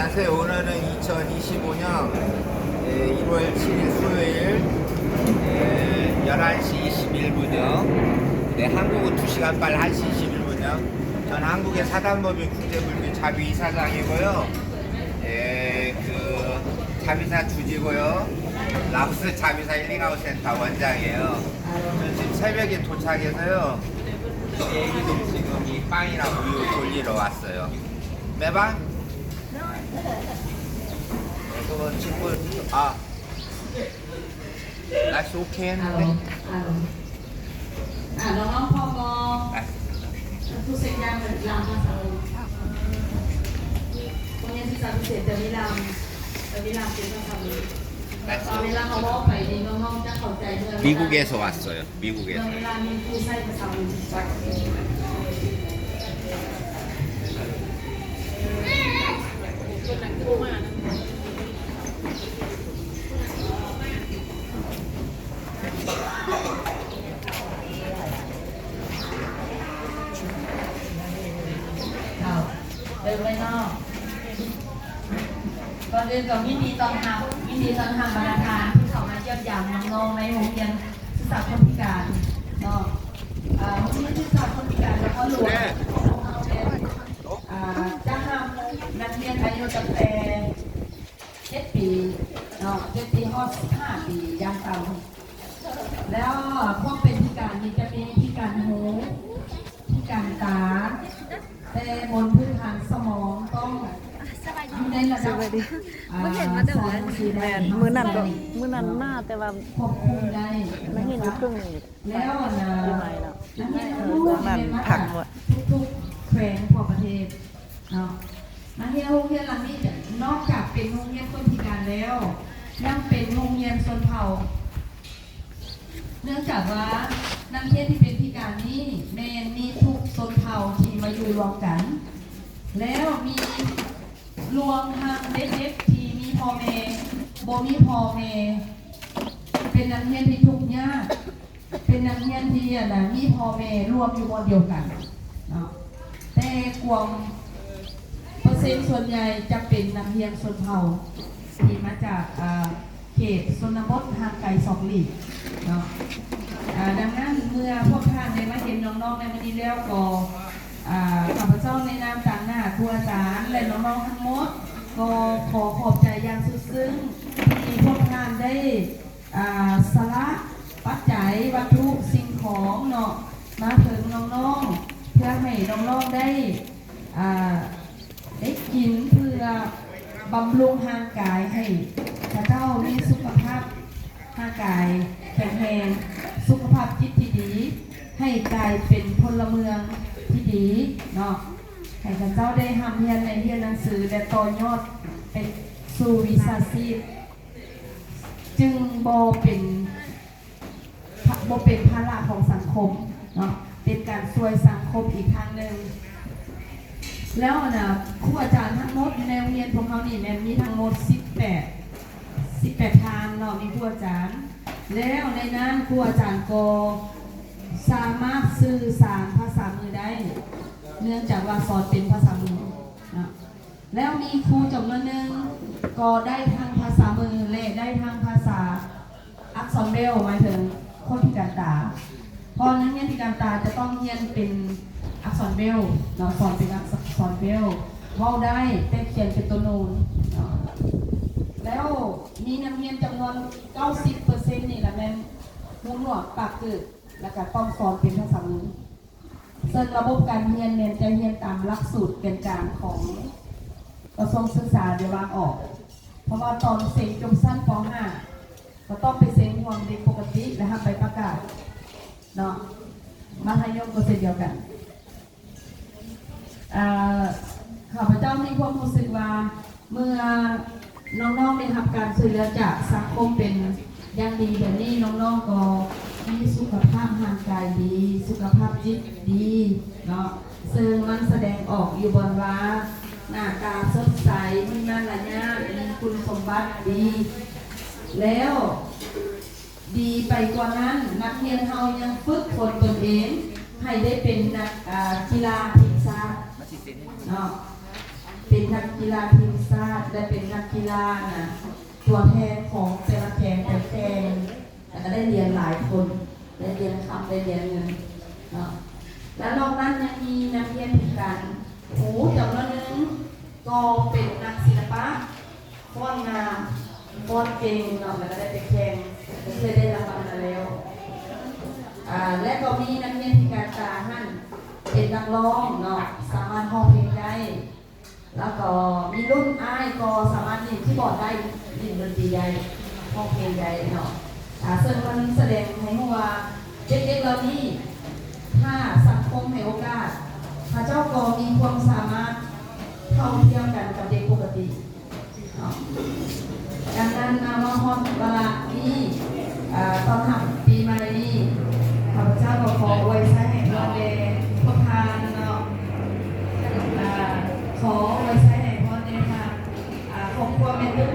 안녕하세요. 오늘은 이천이십오 년, 예, 일월 칠 일 수요일, 예, 열한 시 이십일 분이요. 네, 한국은 두 시간 빨리 한 시 이십일 분이요. 저는 한국의 사단법인 국제물류 자비이사장이고요. 예, 그 자비사 주지고요. 라오스 자비사 힐링아웃 센터 원장이에요. 저는 지금 새벽에 도착해서요. 비행기들 지금 이 빵이랑 우유 돌리러 왔어요. 매방? 그거 지금 아, 날씨 오케이 ອາ 했는데. ອາ ອາ ນ້ອງໆ ພ້ອມບໍ່? ຜູ້ເສັງຢາງເປັນລາວພາສາ ໂຮງຮຽນສຶກສາພິເສດ ແຕ່ມີລາວ ແຕ່ມີລາວເປັນພາສາມື. ຕອນເວລາເຮົາເວົ້າໄປນີ້ ນ້ອງໆ ຈະເຂົ້າໃຈເມື່ອເວລາ 미국에서 왔어요. 미국에서. 네, 네, ເລີ່ມເລີຍເນາະ. ກ່ອນອື່ນກໍຍິນດີຕ້ອນຮັບ, ຍິນດີຕ້ອນຮັບບັນດາທ່ານທີ່ເຂົ້າມາຢ້ຽມຢາມນ້ອງໆ ໃນໂຮງຮຽນສຶກສາຄົນພິການເນາະ. ເອີ ໂຮງຮຽນສຶກສາຄົນພິການນະຄອນຫຼວງຂອງເຮົາແມ່ນ ອ່າ ຈະຮັບນັກຮຽນອາຍຸຕັ້ງແຕ່ເຈັດປີເນາະ, ເຈັດປີຮອດສິບຫ້າປີຢ່າງຕ່ຳ. ແລ້ວຄວາມເປັນພິການນີ້ຈະມີພິການຫູ, ພິການຕາ, ແຕ່ບົນພື້ນຖານສະໝອງຕ້ອງຢູ່ໃນລະດັບ ສະຫວັດດີ ອ່າ ມື້ນັ້ນ ມື້ນັ້ນມາ ແຕ່ວ່າຄວບຄຸມໄດ້ ມາຮຽນຢູ່ເຄິ່ງໜຶ່ງ ແລ້ວອັນນ່າ ນັກຮຽນທັງໝົດແມ່ນມາຈາກທຸກໆແຂວງທົ່ວປະເທດເນາະ. ນັກຮຽນໂຮງຮຽນຫຼັງນີ້ ນອກຈາກເປັນໂຮງຮຽນຄົນພິການແລ້ວ ຍັງເປັນໂຮງຮຽນຊົນເຜົ່າ. ເນື່ອງຈາກວ່ານັກຮຽນທີ່ເປັນພິການນີ້ແມ່ນມີທຸກຊົນເຜົ່າທີ່ມາຢູ່ລວມກັນ ແລ້ວມີລວມທັງເດັກໆທີ່ມີພໍ່ແມ່ ບໍ່ມີພໍ່ແມ່ ເປັນນັກຮຽນທີ່ທຸກຍາກ ເປັນນັກຮຽນທີ່ ອັນນ່າ ມີພໍ່ແມ່ລວມຢູ່ບ່ອນດຽວກັນເນາະ. ແຕ່ກວມເປີເຊັນສ່ວນໃຫຍ່ຈະເປັນນັກຮຽນຊົນເຜົ່າທີ່ມາຈາກ ເຂດຊົນນະບົດຫ່າງໄກສອກຫຼີກເນາະ. ອາ ດັ່ງນັ້ນ ເມື່ອພວກທ່ານໄດ້ມາເຫັນນ້ອງໆໃນມື້ນີ້ແລ້ວ ກໍ ອາ ຂ້າພະເຈົ້າໃນນາມຕາງໜ້າຄູອາຈານ ແລະ ນ້ອງໆທັງໝົດ ກໍຂໍຂອບໃຈຢ່າງສຸດຊຶ້ງ ທີ່ພວກທ່ານໄດ້ ອາ ສະຫຼະປັດໄຈ ວັດຖຸ ສິ່ງຂອງເນາະ ມາເຖິງນ້ອງໆ ເພື່ອໃຫ້ນ້ອງໆໄດ້ ອາ ໄດ້ກິນ ເພື່ອບຳລຸງຮ່າງກາຍໃຫ້ເຂົາເຈົ້າມີສຸຂະພາບຮ່າງກາຍແຂງແຮງ, ສຸຂະພາບຈິດທີ່ດີ, ໃຫ້ກາຍເປັນພົນລະເມືອງທີ່ດີເນາະ, ໃຫ້ເຂົາເຈົ້າໄດ້ຮ່ຳຮຽນ ໄດ້ຮຽນໜັງສື ແລະ ຕໍ່ຍອດໄປສູ່ວິຊາຊີບ, ຈຶ່ງບໍ່ເປັນ ພະ ບໍ່ເປັນພາລະຂອງສັງຄົມເນາະ, ເປັນການຊ່ວຍສັງຄົມອີກທາງໜຶ່ງ. ແລ້ວ ອັນນ່າ ຄູອາຈານທັງໝົດຢູ່ໃນໂຮງຮຽນພວກເຮົານີ້ແມ່ນມີທັງໝົດສິບແປດ ສິບແປດທ່ານເນາະ, ມີຄູອາຈານ. ແລ້ວໃນນັ້ນຄູອາຈານກໍສາມາດສື່ສານພາສາມືໄດ້ ເນື່ອງຈາກວ່າສອນເປັນພາສາມືເນາະ. ແລ້ວມີຄູຈຳນວນໜຶ່ງກໍໄດ້ທັງພາສາມື ແລະ ໄດ້ທັງພາສາອັກສອນເບລ ໝາຍເຖິງຄົນພິການຕາ, ເພາະນັກຮຽນພິການຕາຈະຕ້ອງຮຽນເປັນອັກສອນເບລເນາະ, ສອນເປັນອັກສອນເບລ, ເວົ້າໄດ້ແຕ່ຂຽນເປັນໂຕນູນເນາະ. ແລ້ວມີນັກຮຽນຈຳນວນເກົ້າສິບເປີເຊັນນີ້ລະແມ່ນຫູໜວກປາກກືດ ແລ້ວກະຕ້ອງສອນເປັນພາສາມື. ເຊິ່ງລະບົບການຮຽນແມ່ນຈະຮຽນຕາມຫຼັກສູດແກນກາງຂອງກະຊວງສຶກສາໄດ້ວາງອອກ, ເພາະວ່າຕອນເສັງຈົບຊັ້ນ ປໍຫ້າ ກໍຕ້ອງໄປເສັງຮ່ວມເດັກປົກກະຕິ ແລະ ຮັບໃບປະກາດເນາະ, ມັດທະຍົມກໍເຊັ່ນດຽວກັນ. ເອີ ຂ້າພະເຈົ້າມີຄວາມຮູ້ສຶກວ່າ ເມື່ອນ້ອງໆໄດ້ຮັບການຊ່ວຍເຫຼືອຈາກສັງຄົມເປັນຢ່າງດີແບບນີ້, ນ້ອງໆກໍມີສຸຂະພາບຮ່າງກາຍດີ, ສຸຂະພາບຈິດດີເນາະ, ເຊິ່ງມັນສະແດງອອກຢູ່ບ່ອນວ່າໜ້າຕາສົດໃສ, ມີມາລະຍາດ, ມີຄຸນສົມບັດດີ. ແລ້ວ ດີໄປກວ່ານັ້ນ, ນັກຮຽນເຮົາຍັງຝຶກຝົນຕົນເອງໃຫ້ໄດ້ເປັນນັກ ອາ ກິລາທີມຊາດເນາະ, ເປັ ປັນນັກກິລາທີມຊາດ ແລະ ເປັນນັກກິລານະ ຕົວແທນຂອງແຕ່ລະແຂວງໄປແຂ່ງ ແລ້ວກໍໄດ້ຫຼຽນຫຼາຍຄົນ ໄດ້ຫຼຽນຄຳ ໄດ້ຫຼຽນເງິນເນາະ. ແລ້ວນອກນັ້ນຍັງມີນັກຮຽນພິການຫູຈຳນວນໜຶ່ງ ກໍເປັນນັກສິລະປະ ຟ້ອນງາມ ຟ້ອນເກັ່ງເນາະ ແລ້ວກໍໄດ້ໄປແຂ່ງ ກໍເຄີຍໄດ້ລາງວັນມາແລ້ວ. ອາ ແລະກໍມີນັກຮຽນພິການຕາຫັ້ນ ເປັນນັກຮ້ອງເນາະ ສາມາດຮ້ອງເພງໄດ້ ແລ້ວກໍມີລຸ້ນອ້າຍກໍສາມາດຫຼິ້ນຄີບອດໄດ້ ຫຼິ້ນດົນຕີໄດ້ ຮ້ອງເພງໄດ້ເນາະ. ອາ ເຊິ່ງມັນສະແດງໃຫ້ຮູ້ວ່າ ເດັກໆເຫຼົ່ານີ້ ຖ້າສັງຄົມໃຫ້ໂອກາດ ເຂົາເຈົ້າກໍມີຄວາມສາມາດເທົ່າທຽມກັນກັບເດັກປົກກະຕິເນາະ. ດັ່ງນັ້ນ ມາຮອດວາລະນີ້ ອາ ຕ້ອນຮັບປີໃໝ່ນີ້ ຂ້າພະເຈົ້າກໍຂໍອວຍໄຊໃຫ້ພອນແດ່ພວກທ່ານເນາະ ອາ ຂໍອວຍໄຊໃຫ້ພອນແດ່ທ່ານ ອາ ຄອບຄົວແມ່ຕູ້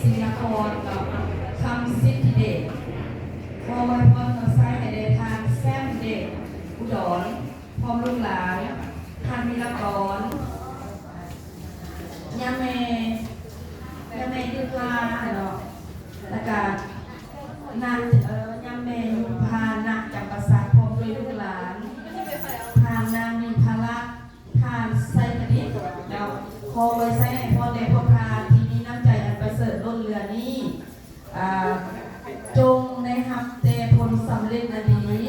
ສິນນະຄອນເນາະ ຄຳສິດທິເດດ. ຂໍອວຍພອນອວຍໄຊໃຫ້ແດ່ທ່ານ ແຊມເດດ ອຸດອນ ພ້ອມລູກຫຼານ ທ່ານວິລະກອນ ຍາແມ່ ຍາແມ່ຍຸພາເນາະ ແລ້ວກະນາງ ເອີ ຍາແມ່ຍຸພາ ນາງຈຳປາສັກ ພ້ອມດ້ວຍລູກຫຼານ ທ່ານນາງວິພາລັກ ທ່ານໄຊປະດິດເນາະ. ຂໍອວຍໄຊໃຫ້ພອນແດ່ພວກທ່ານທີ່ມີນ້ຳໃຈອັນປະເສີດລົ້ນເຫຼືອນີ້ ອາ ຈົ່ງໄດ້ຮັບແຕ່ຜົນສຳເລັດອັນດີ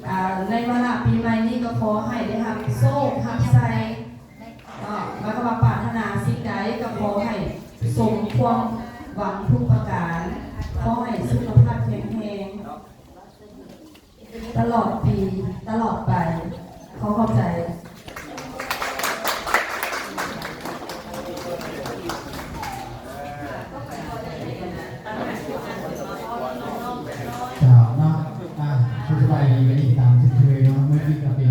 ອາ ໃນວາລະປີໃໝ່ນີ້ກໍຂໍໃຫ້ໄດ້ຮັບໂຊກຮັບໄຊເນາະ ແລ້ວກໍວ່າປາດຖະໜາສິ່ງໃດກໍຂໍໃຫ້ສົມຄວາມຫວັງທຸກປະການ, ຂໍໃຫ້ສຸຂະພາບແຂງແຮງ ຕະຫຼອດປີ ຕະຫຼອດໄປ. ຂໍຂອບໃຈ. ເຈົ້າເນາະ ອ່າ ສະບາຍດີກັນອີກຕາມເຊັ່ນເຄີຍເນາະ. ມື້ນີ້ກໍເປັນ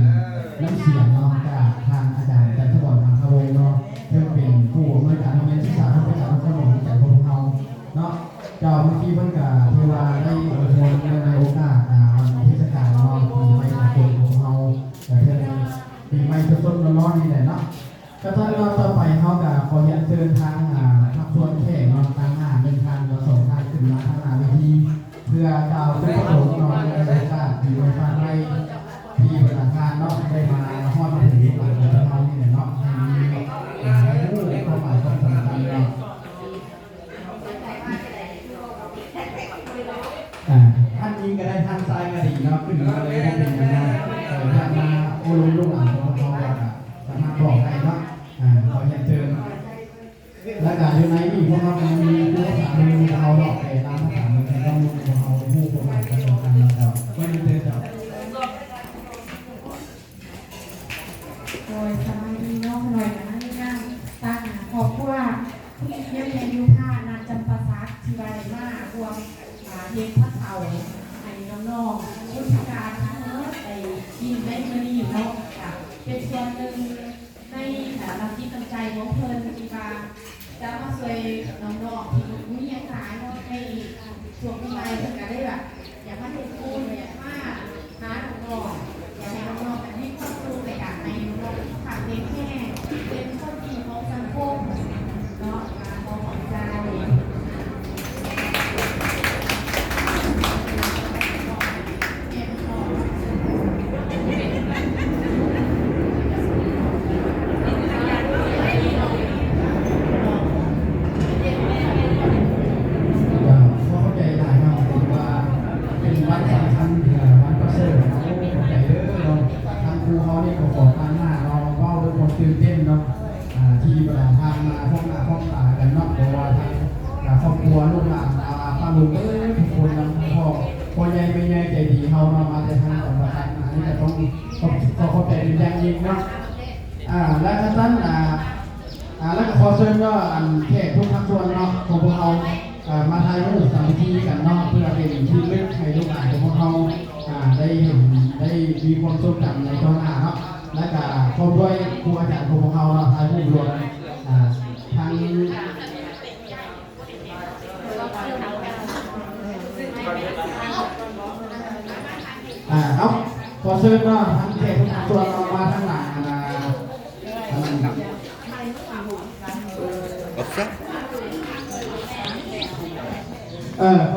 ນ້ຳສຽງເນາະ ຈາກທ່ານອາຈານ ຈັນທະວອນ ທາງຄະວົງເນາະ ເຊິ່ງເປັນຜູ້ອຳນວຍການໂຮງຮຽນສຶກສາທຳມະດານະຄອນຫຼວງຂອງເຮົາເນາະ. ເຈົ້າ ເມື່ອກີ້ເພິ່ນກະຖືວ່າໄດ້ອວຍພອນເນື່ອງໃນໂອກາດ ອາ ວັນເທດສະການເນາະ ປີໃໝ່ສາກົນຂອງເຮົາ ກະເທື່ອໜຶ່ງ ປີໃໝ່ສົດໆຮ້ອນໆນີ້ແຫຼະເນາະ. ກະຊັ້ນເນາະ ຕໍ່ໄປເຮົາກະຂໍຮຽນເຊີນທາງ ອາ ພາກສ່ວນແຂກເນາະ ທາງໜ້າໜຶ່ງທ່ານ ຫຼືສອງທ່ານ ຂຶ້ນມາທາງໜ້າເວທີ ເພື່ອກ່າວຈຸດປະສົງເນາະ ໃນໂອກາດປີໃໝ່ຟ້າໃໝ່ ທີ່ບັນດາທ່ານເນາະ ໄດ້ມາຮອດມາເຖິງລູກຫຼານຂອງເຮົານີ້ແຫຼະເນາະ ໃຫ້ມີ ອາ ໃຫ້ຮູ້ຄວາມໝາຍຄວາມສຳຄັນເນາະ. ອ່າ ທ່ານຍິງກໍໄດ້ ທ່ານຊາຍກໍດີເນາະ ຂຶ້ນມາເລີຍ ບໍ່ເປັນຫຍັງເນາະ. ເອີ ທ່ານມາໂອ້ລົມລູກຫຼານຂອງເຮົາ ເຮົາກໍສາມາດບອກໄດ້ເນາະ. ອ່າ ຂໍຮຽນເຊີນ. ແລ້ວກໍຢູ່ໃນນີ້ພວກເຮົາກໍມີຜູ້ຮັກສາມືຂອງເຮົາເນາະ ແປລາວທັງສາມຄົນ ຕ້ອງມີພວກເຮົາໄດ້ຮູ້ຄວາມໝາຍຄວາມສຳຄັນນຳເຈົ້າ. ຂໍຮຽນເຊີນເຈົ້າ. ໂດຍ ສະບາຍດີເນາະ ຂ້ານ້ອຍກໍມາໃນນາມຕາໜ້າຄອບຄົວ ຍາແມ່ຍຸພາ ນາງຈຳປາສັກ ທີ່ວ່າໄດ້ມາຮ່ວມ ອ່າ ເຮັດພັດເສົາໃຫ້ນ້ອງໆ ຄົນພິການທັງໝົດໄດ້ກິນໃນມື້ນີ້ເນາະ ກະເປັນສ່ວນໜຶ່ງໃນ ອ່າ ນ້ຳຈິດນ້ຳໃຈຂອງເພິ່ນທີ່ວ່າ ຈະມາຊ່ວຍນ້ອງໆ ທີ່ບໍ່ມີຫຍັງຫຼາຍເນາະ ໃນຊ່ວງປີໃໝ່ ເພິ່ນກະເລີຍແບບ ຢາກມາເຮັດບຸນ ຢາກມາຫານ້ອງໆ ຢາກໃຫ້ນ້ອງໆ ແບບມີຄວາມສຸກ ແລະກະໃຫ້ນ້ອງໆ ສຸຂະພາບແຂງແຮງ ເປັນຄົນດີຂອງສັງຄົມເນາະ. ຂໍຂອບໃຈ. ກໍຂໍຂອບໃຈຫຼາຍເນາະ ຖືວ່າເປັນວັນສຳຄັນ ເອີ ວັນປະເສີດເນາະ. ໂອ້ ຂອບໃຈເດີເນາະ. ທາງຄູເຮົານີ້ກໍຂໍຕາງໜ້າເນາະ ເວົ້າດ້ວຍຄວາມຕື່ນເຕັ້ນເນາະ ອ່າ ທີ່ບັນດາທ່ານມາພົບໜ້າພົບຕາກັນເນາະ ເພາະວ່າທາງ ອ່າ ຄອບຄົວລູກຫຼານ ອ່າ ປ້າລຸງເອີຍ ທຸກຄົນນຳ ພໍ່ ພໍ່ໃຫຍ່ແມ່ໃຫຍ່ໃຈດີເຮົາເນາະ ມາແຕ່ທາງກອງປະການ ອັນນີ້ກໍຕ້ອງ ຂອບ ຂໍຂອບໃຈເປັນຢ່າງຍິ່ງເນາະ. ອ່າ ແລະ ກະຊັ້ນ ອ່າ ອ່າ ແລະ ກະຂໍເຊີນເນາະ ອັນແຂກທຸກພາກສ່ວນເນາະ ຂອງພວກເຮົາ ອ່າ ມາຖ່າຍຮູບສາມັກຄີກັນເນາະ ເພື່ອເປັນທີ່ລະລຶກໃຫ້ລູກຫຼານຂອງພວກເຮົາ ອ່າ ໄດ້ເຫັນ ໄດ້ມີຄວາມຊົງຈຳໃນຕໍ່ໜ້າເນາະ. ແລະ ກະພ້ອມດ້ວຍຄູອາຈານຂອງພວກເຮົາເນາະ ຖ່າຍຮູບລວມ ອ່າ ທັງ ອ່າ ເອົາ ຂໍເຊີນເນາະ ທັງແຂກທຸກພາກສ່ວນເນາະ ມາທາງຫຼັງ ອັນນ່າ ອັນນັ້ນ ເອີ